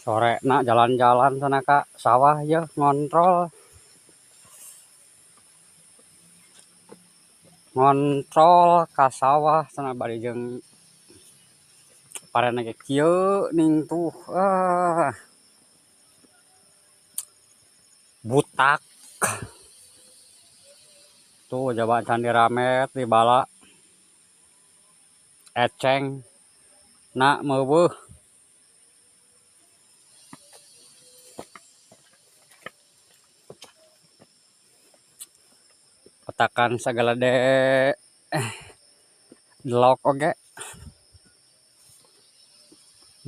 Sore nak jalan-jalan sana kak sawah ya ngontrol. Ngontrol ka sawah sana bari jeung parena ge kieu ning tuh butak. Tuh jaba can diramet di bala. Eceng nak meuweuh. Petakan segala de delok oge.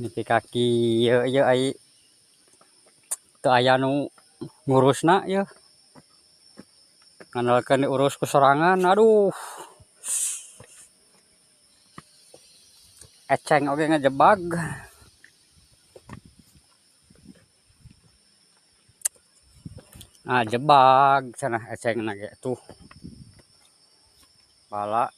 Nepi ka kieu ieu ai teu aya nu ngurusna ieu. Ngandalkeun diurus ku sorangan, aduh. Eceng oge ngejebag. Nah, jebag cenah ecengna ge tuh. Bala.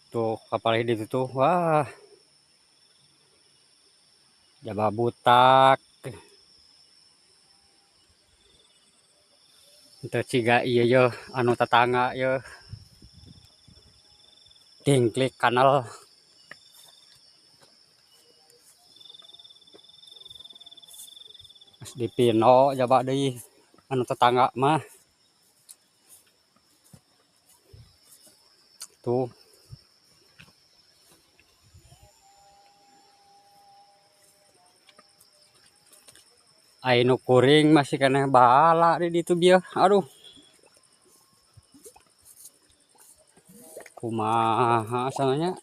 Tuh kapal di tuh, wah. Jaba butak. Teu ciga ieu yeuh anu tetangga yeuh. Dingklik kanal. Dipino jaba deui anu tetangga mah. Tuh. Ai nu kuring masih keneh bala di ditu bieu. Aduh. Kumaha asalnya?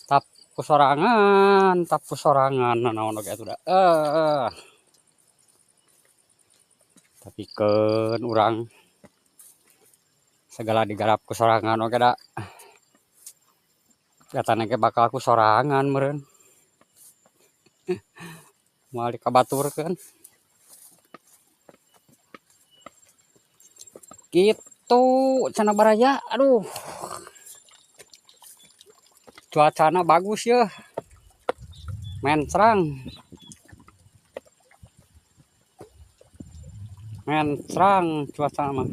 Tap kusorangan nanaon oge atuh da. Tapi keun urang segala digarap kusorangan oge da. Katana ge bakal kusorangan meureun. Moal dikabaturkeun. Kitu cenah baraya, aduh. Cuacana bagus ya. Mencrang. Mencrang cuaca mah.